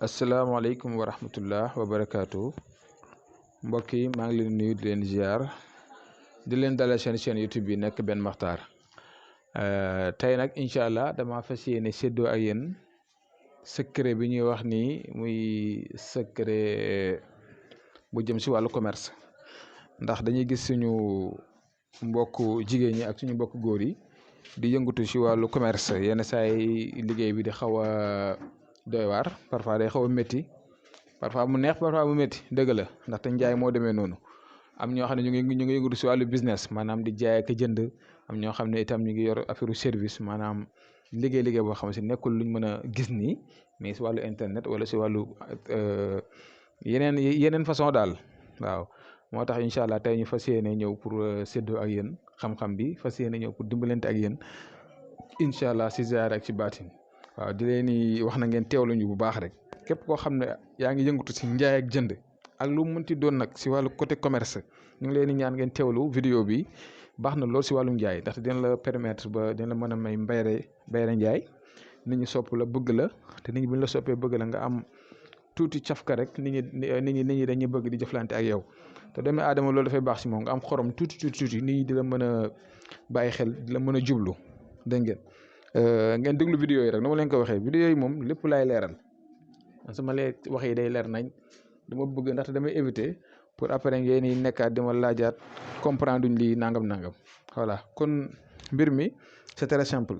asalaamaaleykum wa rahmatullah wa barakaatu mbokk yi maa ngi leen nuyu di leen ziar di leen dalal seen chaîne YouTube bi nekk Ben Makhtar tey nag incha allah dama fas yéene séddoo ak yéen secret bi ñuy wax ni muy secret bu jëm si wàllu commerce ndax dañuy gis suñu mbokk jigéen ñi ak suñu mbokk góor yi di yëngatu si wàllu commerce yenn saa yi liggéey bi di xaw a doy waar parfois day xaw a métti parfois mu neex parfois mu métti dëgg la ndaxte njaay moo demee noonu am ñoo xam ne ñu ngi yëngatu si wàllu business maanaam di jaay ak jënd am ñoo xam ne itam ñu ngi yor affaire service maanaam liggéey boo xam ne si nekkul luñ mën a gis nii mais si wàllu internet wala si wàllu yeneen façon daal waaw moo tax incha allah tey ñu fas yéene ñëw pour séddoo ak yéen xam-xam bi fas yéene ñëw pour dimbalante ak yéen incha allah si ziar ak ci baatin waaw di leen ni wax na ngeen teewlu ñu bu baax rek képp koo xam ne yaa ngi yëngatu si njaay ak jënd ak lu mu mënti doon nag si wàllu côté commerce ñu ngi leen di ñaan ngeen teewlu vidéo bi baax na lool si wàllu njaay ndaxte dina la permettre ba dina la mën a may bayre njaay nit ñi sopp la bëgg la te nit ñi bu ñu la soppee bëgg la nga am tuuti cafka rek nit ñi dañuy bëgg di jëflante ak yow te doomu aadama loolu dafay baax si moom nga am xorom tuuti nit ñi di la mën a bàyyi xel di la mën a jublu dégg ngeen déglu vidéo yi rek na ma leen ko waxee vidéo yi moom lépp laay leeral sama lee wax yi day leer nañ dama bëgg ndaxte damay éviter pour après ngeen di nekkaat dama laajaat comprendre duñ lii nangam voilà kon mbir mi c'est très simple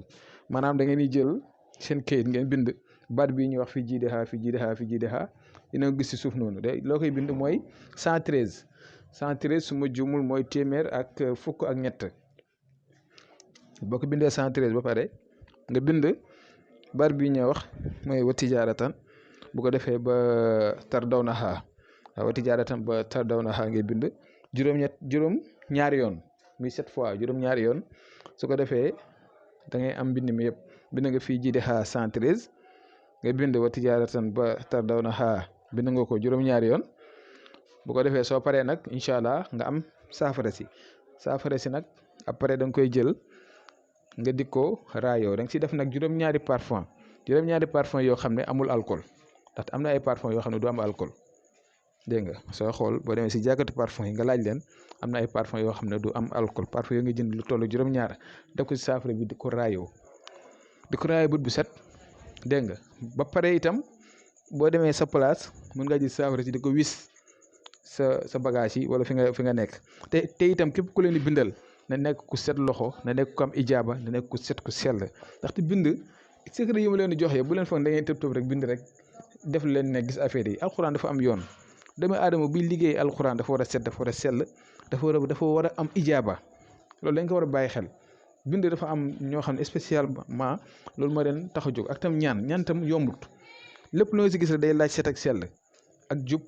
maanaam da ngeen di jël seen kayit ngeen bind baat bii ñuy wax fi jiidexa dina gis si suuf noonu de loo koy bind mooy 113 su ma juumul mooy téeméer ak fukk ak ñett boo ko bindee 113 ba pare nga bind baat bii ñuy wax mooy wa tijaaratan bu ko defee ba tardawnahaa wa tijaaratan ba tardawnahaa ngay bind juróom ñaari yoon muy 7 fois juróom ñaari yoon su ko defee da ngay am mbind mi yëpp bind nga fii jiidexa 113 nga bind wa tijaaratan ba tardawnahaa bind nga ko juróom ñaari yoon bu ko defee soo paree nag incha allah nga am saafara si nag après da nga koy jël nga di ko raayoo da nga si def nag juróom-ñaari parfum yoo xam ne amul alcool ndaxte am na ay parfum yoo xam ne du am alcool dégg nga soo xool boo demee si jàkkati parfum yi nga laaj leen am na ay parfum yoo xam ne du am alcool parfum yoo nga jënd lu toll juróom-ñaar def ko si saafara bi di ko raayoo bët bu set dégg nga ba pare itam boo demee sa place mën nga jël saafara si di ko wis sa bagage yi wala fi nga nekk te itam képp ku leen di bindal na nekk ku set loxo na nekk ku am ijaaba na nekk ku set ku sell ndaxte bind secret yi ma leen di joxe bu leen foog da ngeen tëb rek bind rek def leen ne gis affaire yi alxuraan dafa am yoon doomu aadama buy liggéey alxuraan dafa war a set dafa war a sell dafa war a am ijaaba loolu dañ ko war a bàyyi xel bind dafa am ñoo xam ne spécialement loolu moo leen tax a jóg ak tam ñaan tam yombut lépp loo si gis rek day laaj set ak sell ak jub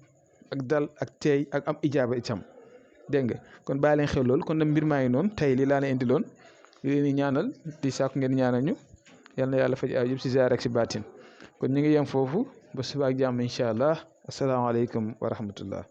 ak dal ak teey ak am ijaaba itam dégg nga kon bàyyi leen xel loolu kon nag mbir maa ngi noonu tey lii laa leen indi loon li leen di ñaanal di sàkku ngeen ñaanal ñu yal na yàlla faj yëpp si ziar ak si baatin kon ñu ngi yem foofu ba suba ak jàmm incha allah asalaamaaleykum wa rahmatullah